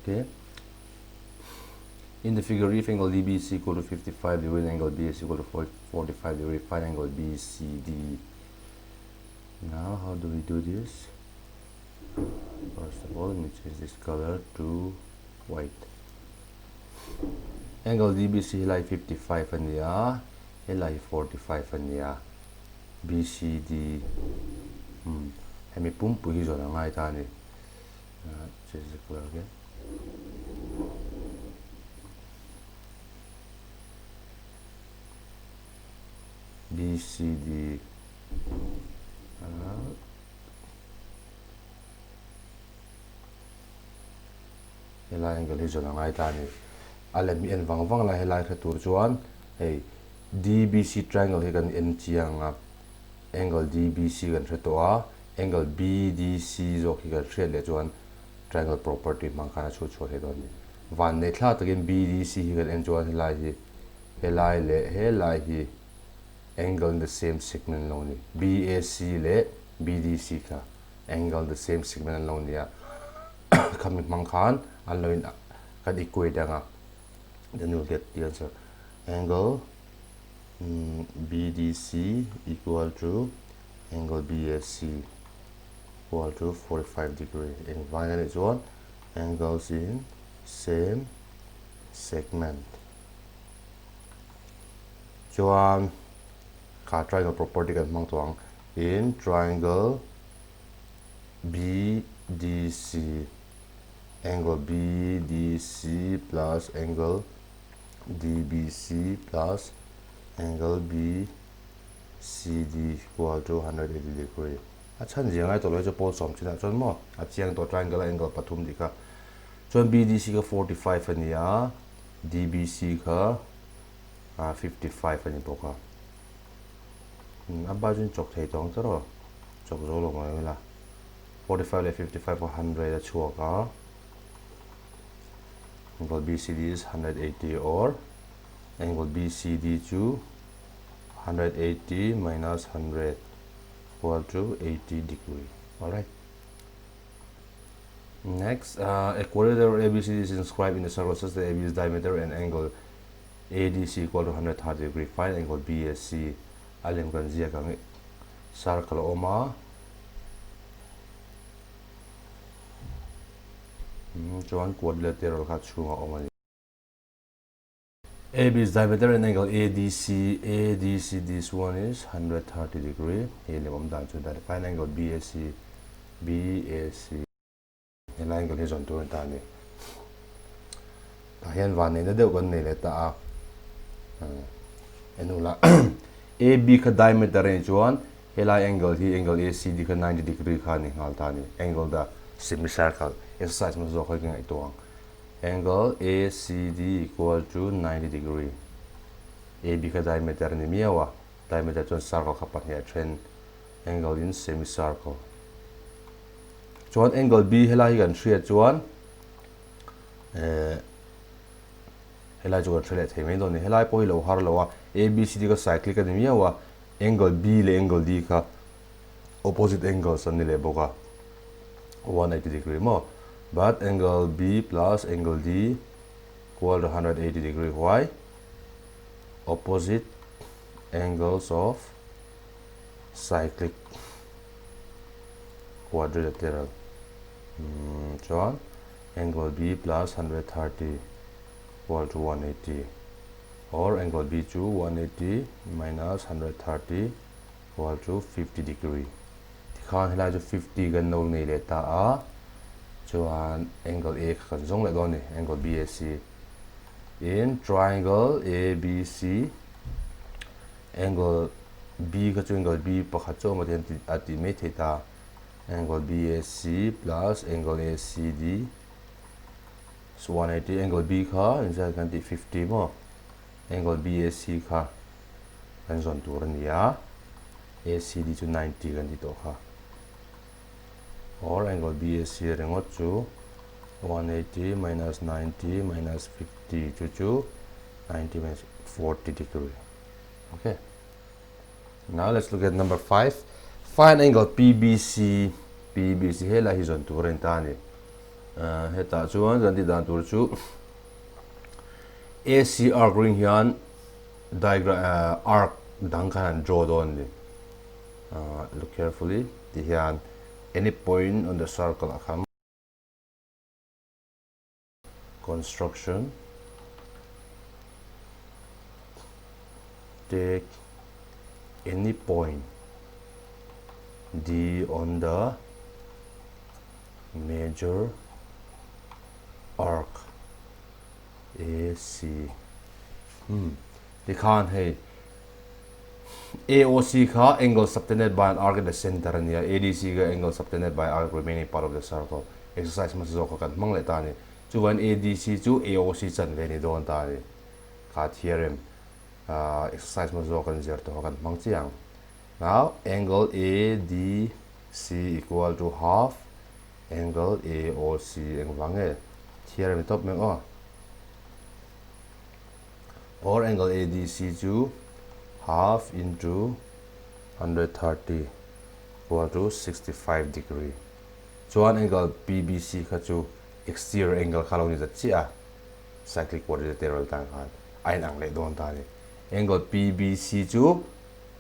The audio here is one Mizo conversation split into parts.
Okay. In the figure, if angle DBC equal to 55 degree and angle B is equal to 45 degree, find angle BCD. Now, how do we do this? First of all, let me change this color to white. Angle DBC helai 55 ania, helai 45 ania. BCD hemi pumpui hi zawn a ngai ta a ni. Change the color again. BCD helai angle hi zawn a ngai ta a ni. A lem hi en vang vang la helai hre tur chuan hei DBC triangle hi kan en chiang a, angle DBC kan hre tawh a, angle BDC zawk hi kan hriat leh chuan triangle property hmang khan a chhut chhuah thei dawn a ni. Vannei thlak takin BDC hi kan en chuan helai hi helai leh helai hi angle in the same segment an lo ni. BAC leh BDC kha angle in the same segment an lo ni a, khami hmang khan an lo in kan equate ang a, then we will get the answer. Angle BDC equal to angle BAC equal to 45 degree. Eng vang a nih chuan angles in same segment. Chuan kha triangle property kan hmang tawh ang. In triangle BDC angle BDC plus angle DBC plus angle BCD equal to 180 degree. A chhan zia ngai tawh lo hi chu pawl sawm chinah chuan maw a chiang tawh triangle a angle pathum tih kha. Chuan BDC kha 45 a ni a, DBC kha 55 a ni bawk a. A ba chuan chawk thei tawh ang che rawh, chawk zo lo mai ila. 45 leh 55 kha 100 a chhuak a. Angle BCD is 180 or angle BCD chu 180 minus 100 equal to 80 degree. Alright. Next, a quadrilateral ABCD is inscribed in the circle such that AB is diameter and angle ADC equal to 130 degree. Find angle BAC. A lem kan ziak ang circle a awm a. Chuan quadrilateral kha chhungah a awm a ni. AB is diameter and angle ADC, ADC this one is 130 degree, hei lem awm dan chu dan find angle BAC, BAC helai angle hi zawn tur a ni ta a ni. Tah hian van neihna deuh kan nei leh ta a, en ula AB kha diameter a nih chuan Helai angle hi angle ACD kha 90 degree kha a ni nghal ta a ni. Angle the semicircle exercise hmasa zawk hi ka ngaihtuah ang. Angle ACD equal to 90 degree. AB kha diameter a ni miau a, diameter chuan circle kha pahnih a then. Angle in semicircle. Chuan angle B helai hi kan hriat chuan eh helai chu kan hre leh thei mai dawn a ni. Helai pawh hi lo har lo a, ABCD kha cyclic a ni miau a, Angle B leh angle D kha opposite angles an ni leh bawk a, 180 degree maw? But angle B plus angle D equal to 180 degree why? Opposite angles of cyclic quadrilateral. Chuan angle B plus 130 equal to 180. Or angle B chu 180 minus 130 equal to 50 degree. Tikhan helai chu 50 kan lo nei leh ta a, chuan angle A kha kan zawng leh dawn a ni, angle BAC. In triangle ABC, angle B kha chu angle B pakhat chu awm a ti a tih mai theih ta, angle BAC plus angle ACD So 180 angle B kha inzat kan tih 50 maw angle BAC kha kan zawn tur a ni a ACD chu 90 kan ti tawh kha or angle BAC ringawt chu 180 minus 90 minus 50 chu chu 90 minus 40 degree okay now let's look at number 5 find angle PBC PBC helai hi zawn tur a ni ta a ni. Hetah chuan kan tih dan tur chu AC arc ring hian diagram arc dang khan an draw dawn a ni. Look carefully ti hian any point on the circle ah khan construction take any point D on the major arc AC hmm tikhan hei AOC kha angle subtended by an arc at the center a nia ADC kha angle subtended by arc remaining part of the circle exercise hmasa zawk kha kan hmang leh ta a ni chuvain ADC chu AOC chan ve ni dawn ta a ni kha theorem exercise hmasa zawk kan zir tawh kha kan hmang chiang now angle ADC equal to half angle AOC engvang nge theorem ni tawp mai ang aw. Or angle ADC chu half into 130 equal to 65 degree. Chuan angle PBC kha chu exterior angle kha lo ni zat chiah a, cyclic quadrilateral tan khan a inang leh dawn ta a ni. Angle PBC chu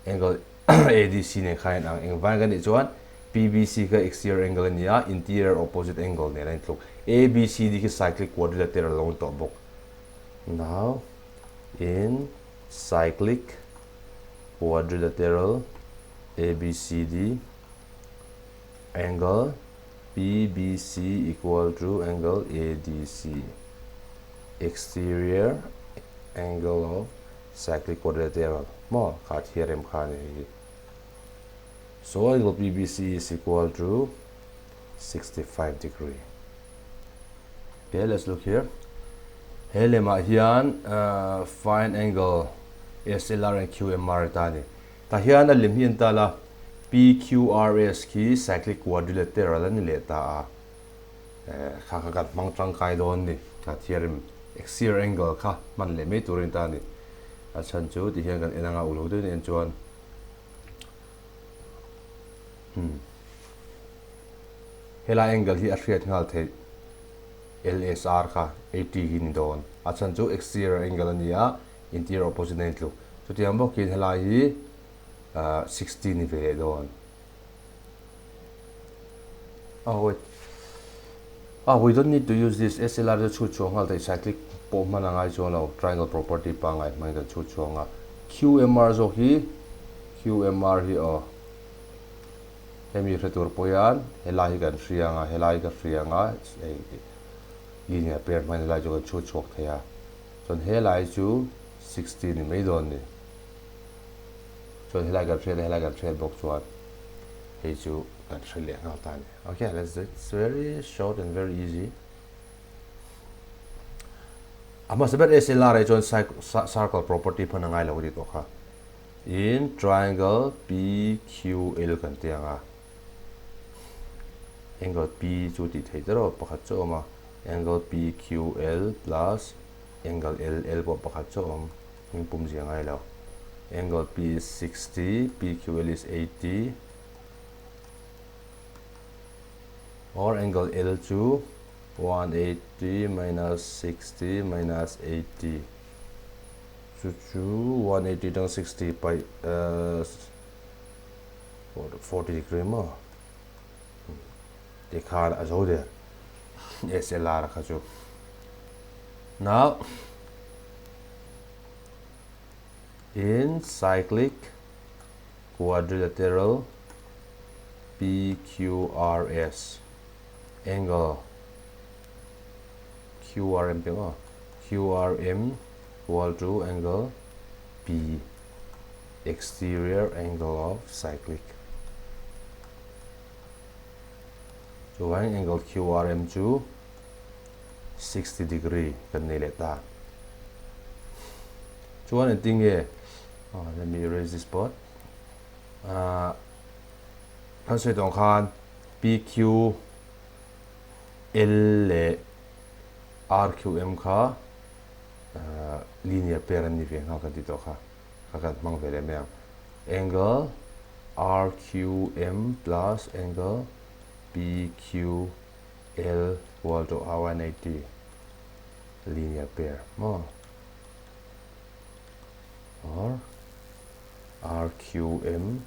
angle ADC nen khan a inang. Engvang kan tih chuan PBC kha exterior angle a ni a, interior opposite angle nen a intluk. ABCD khi cyclic quadrilateral lo ni tawh bawk. Now in cyclic quadrilateral ABCD angle PBC equal to angle ADC exterior angle of cyclic quadrilateral maw kha theorem kha a ni hei hi so angle PBC is equal to 65 degree. Okay, let's look here. He lemah hian uh, find angle SLR and QMR ta ni. Ta hian a lem hi an ta la PQRS khi cyclic quadrilateral ani leh ta a. Eh, kha kha kan hmang tangkai dawn ni. Kha theorem exterior angle kha hman leh mai turin ta ni. A chhan chu ti hian kan en anga ulo deuhin en chuan hmm. Helai angle hi a hriat nghal theih LSR kha 80 hi ni dawn. A chhan chu exterior angle a ni a, interior opposite a intluk. Chutiang bawkin helai hi 60 ni ve leh dawn. Oh wait. Ah, we don't need to use this. SLR chu chhut chhuah nghal theih cyclic pawh hman a ngai chuang lo. Triangle property pangngai hmangin kan chhut chhuang a. QMR zawk hi QMR hi aw. Hemi hre tur pawh hian helai hi kan hria ang a, helai hi ka hria ang a, hei linear pair hmangin helai chu kan chhut chhuak thei a. Chuan helai chu 60 ni mai dawn ni. Chuan helai kan hriat a, helai kan hriat bawk chuan hei chu kan hre leh nghal ta a ni. Okay, let's do it. It's very short and very easy. A hmasa ber SLR ah chuan circle property hman a ngai lo ka ti tawh kha. In triangle PQL kan ti ang a, angle P chu tih theih der aw pakhat chu a awm a, angle PQL plus angle L, L pawh pakhat chu a awm, hming pum zia ngai lo. Angle P is 60, PQL is 80 or angle L chu 180 minus 60 minus 80. Chu chu 180 atang 60 paih 40 degree maw tikhan a zo der SLR kha chu now in cyclic quadrilateral PQRS angle QRM te maw QRM equal to angle P exterior angle of cyclic chuvangin angle QRM chu 60 degree kan nei leh ta chuan engtin nge oh, let me erase this part uh, kan sawi tawng khan PQ L leh RQM kha linear pair an ni ve nghal kan ti tawh kha, kha kan hmang ve leh mai ang. Angle RQM plus angle PQL. L equal to 180 linear pair maw or RQM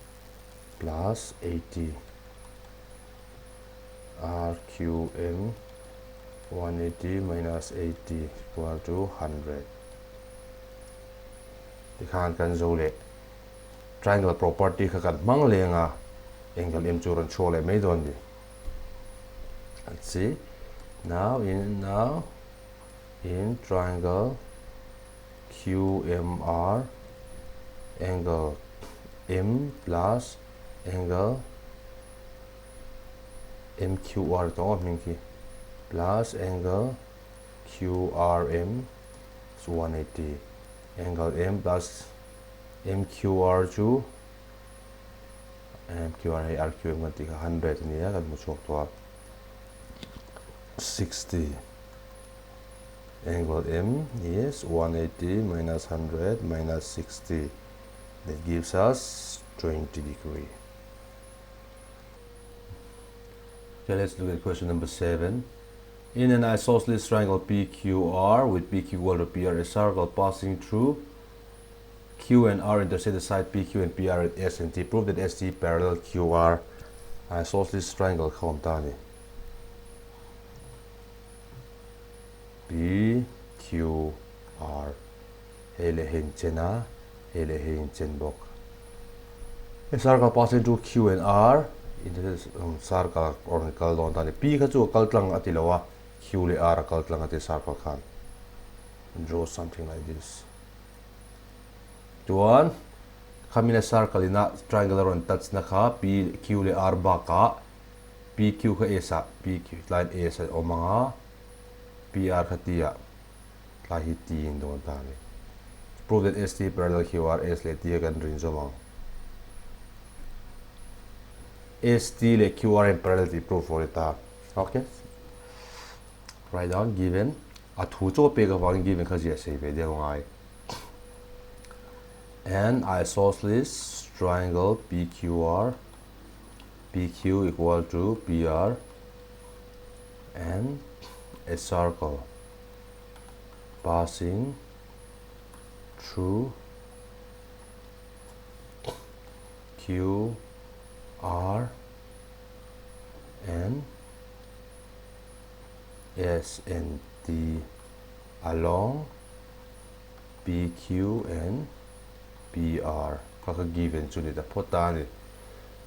plus 80 RQM 180 minus 80 equal to 100 tikhan kan zo leh triangle property kha kan hmang leng a angle M chu rawn chhuak leh mai dawn ni. Let's see now in now in triangle QMR angle M plus angle MQR tawng a hming khi plus angle QRM is 180 angle M plus MQR chu MQR hei RQM kan tih kha 100 a ni a kan hmu chhuak tawh a 60 angle M is 180 minus 100 minus 60 that gives us 20 degree. Okay, let's look at question number 7. In an isosceles triangle PQR with PQ equal to PR, a circle passing through Q and R intersect the side PQ and PR at S and T. Prove that ST parallel QR. Isosceles triangle kha awm ta a ni. P Q R hei leh hei inchen a, hei leh hei inchen bawk. A circle passing through Q and R intersect circle a rawn kal dawn ta a ni. P kha chu a kal tlang a ti lo a, Q leh R a kal tlang a ti circle khan. Draw something like this. Chuan khamina circle ina triangle a rawn touch na kha P Q leh R bakah PQ kha S ah PQ tlaiin S a awm ang a, PR kha T ah tlai hi T in dawn ta a ni. Prove that ST parallel QR S leh T a kan rin zawm ang. ST leh QR in parallel tih prove a ni ta. Okay. Write down given a thu chaw pek avangin given kha ziah sei ve deuh angai. An isosceles triangle PQR PQ equal to PR and a circle passing through Q R and S and T along PQ and PR kha kha given chu ni ta phawt ta a ni.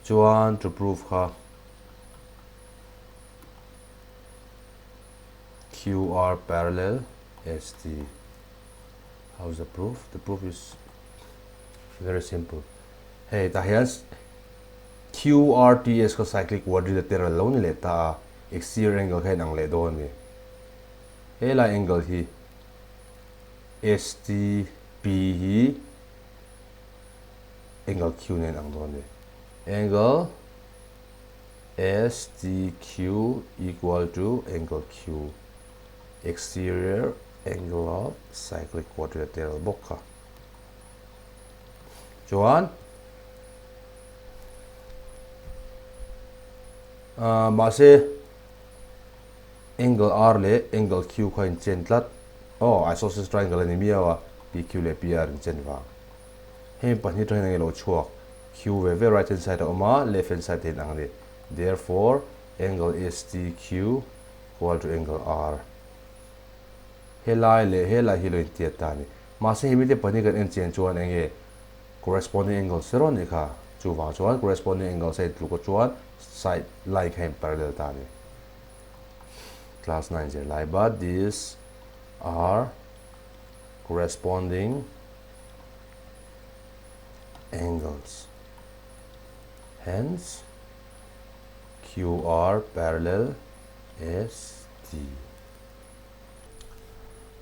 Chuan to prove kha QR parallel ST. How's the proof? The proof is very simple. Hei tah hian QRTS kha cyclic quadrilateral lo ni leh ta a, exterior angle kha inang leh dawn a ni. Helai angle hi STP hi angle Q nen ang dawn a ni. Angle STQ equal to angle Q, exterior angle of cyclic quadrilateral bawk kha. Chuan mahse angle R leh angle Q kha inchen tlat. Aw, isosceles triangle a ni miau a, PQ leh PR inchen vang. Heng pahnih atangin eng nge lo chhuak? Q ve ve right hand side a awm a, left hand side te in ang a ni. Therefore, angle STQ equal to angle R. Helai leh helai hi lo intiat ta a ni. Mahse hemi te pahnih kan en chian chuan eng nge corresponding angles te rawn nih kha. Chuvang chuan corresponding angles a intluk a chuan side line kha in parallel ta a ni. Class 9 zirlai but these are corresponding angles. Hence, QR parallel ST.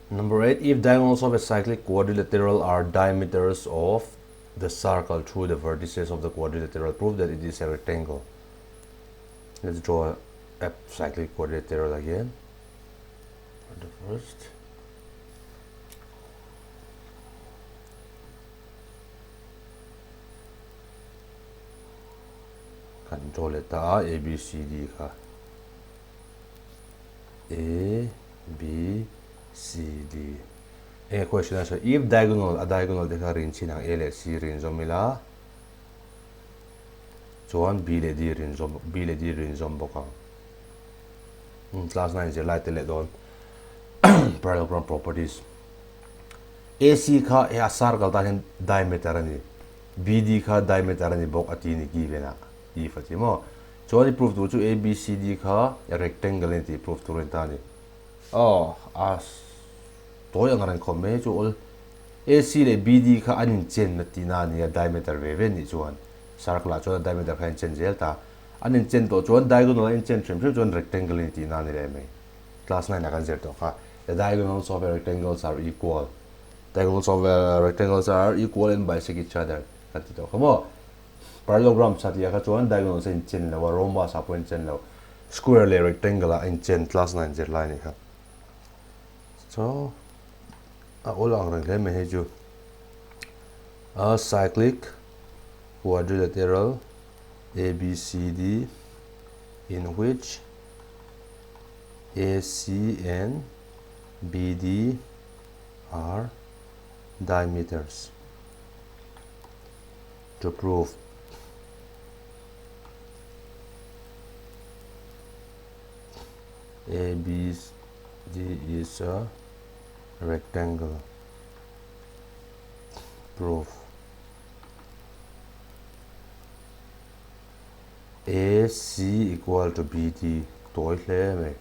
Number 8, if diagonals of a cyclic quadrilateral are diameters of the circle through the vertices of the quadrilateral, prove that it is a rectangle. Let's draw a cyclic quadrilateral again. For the first. Kan draw leh ta a, A, B, C, D kha. A B C D Enge question a sawi if diagonal a diagonal te kha rin chin ang A leh C rin zawm ila chuan B leh D rin zawm B leh D rin zawm bawk ang umm class 9 zirlai te leh dawn parallelogram properties AC kha he a circle tan hian diameter a ni BD kha diameter a ni bawk a ti ni given ah if a ti maw chuan i proof tur chu ABCD kha rectangle a ni tih proof tur a ni ta a ni aw a tawi ang reng khawp mai chu awl AC leh BD kha an inchenna tihna a ni a diameter ve ve nih chuan circle ah chuan a diameter kha a inchen zel ta an inchen tawh chuan diagonal a inchen hrim hrim chuan rectangle a ni tihna a ni leh mai class 9 ah kan zir tawh kha the diagonals of a rectangles are equal diagonals of a rectangles are equal and bisect each other kan ti tawh kha maw parallelogram satliah kha chuan diagonals a inchen lo a rhombus ah pawh a inchen lo square leh rectangle ah a inchen class 9 zir lai a nih kha so a awl ang reng hle mai hei chu a cyclic quadrilateral ABCD in which AC and BD are diameters to prove ABCD is a rectangle proof AC equal to BD tawi hle mai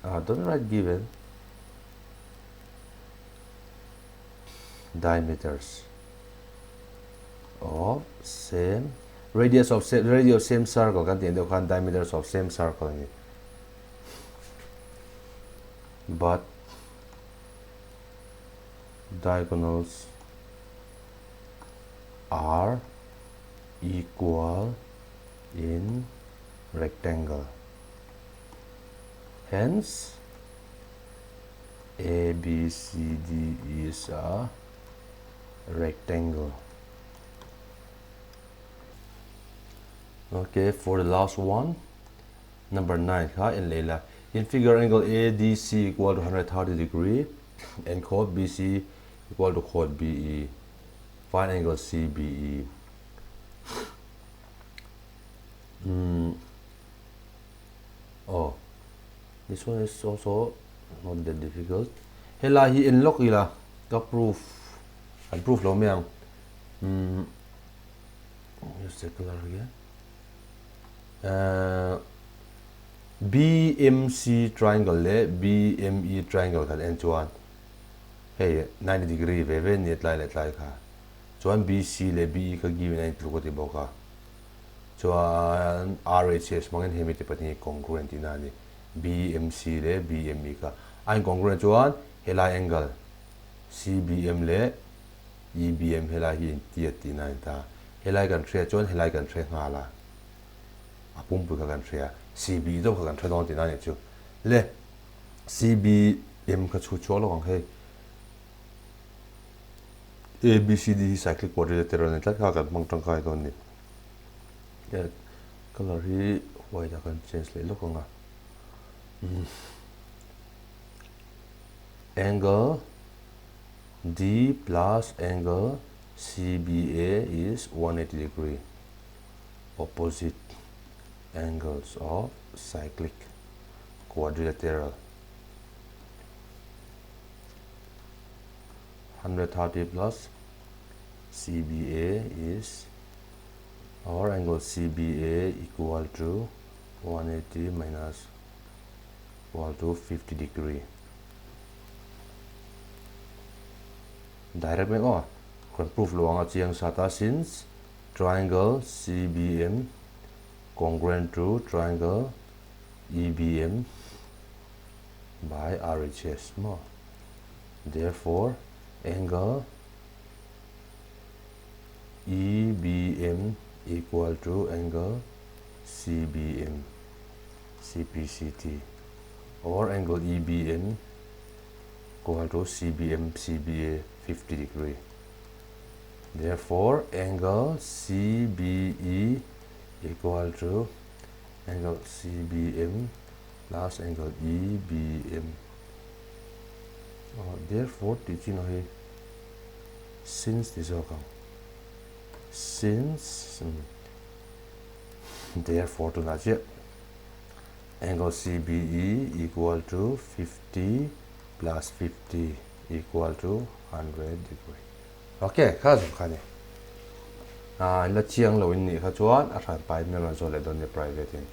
ah don't write given diameters of same radius of same radius of same circle kan tih deuh khan diameters of same circle a ni but diagonals are equal in rectangle. Hence, A, B, C, D is a rectangle. Okay, for the last one, number 9 kha en leh ila. In figure angle ADC equal to 130 degree and chord BC equal to chord BE. Find angle CBE. Hmm. Oh, this one is also not that difficult. Helai hi en lawk ila ka proof an proof lo mai ang. Hmm. Use the color again. Uh, BMC triangle leh BME triangle kan en chuan hei 90 degree ve ve nia tlai leh tlai kha chuan BC leh BE kha given a intluk a ti bawk a chuan RHS hmangin hemi te pahnih hi congruent tihna a ni BMC leh BME kha a incongruent chuan helai angle CBM leh EBM helai hi intiat tihna a ni ta helai kan hria chuan helai kan hre nghal a a pumpui kha kan hria CB deuh kha kan hre dawn tihna a nih chu le CBM kha chhu chhuak lawk ang hei ABCD hi cyclic quadrilateral a ni tlat kha kan hmang tangkai dawn a ni colour hi white ah kan change leh lawk ang a angle D plus angle CBA is 180 degree opposite angles of cyclic quadrilateral 130 plus CBA is or angle CBA equal to 180 minus equal to 50 degree direct mai aw kan proof lo anga chiang sa ta since triangle CBM congruent to triangle EBM by RHS maw therefore angle EBM equal to angle CBM CPCT or angle EBM equal to CBM CBA 50 degree. Therefore, angle CBE equal to angle CBM Plus angle EBM. Oh, therefore tih chin hi since ti zawk ang. Since um, therefore tunah chiah angle CBE equal to 50 plus 50 equal to 100 degree. Okay, kha zawng kha ni. Ah, la chiang lo in nih kha chuan a hran pai in rawn zawh leh dawn nia private in.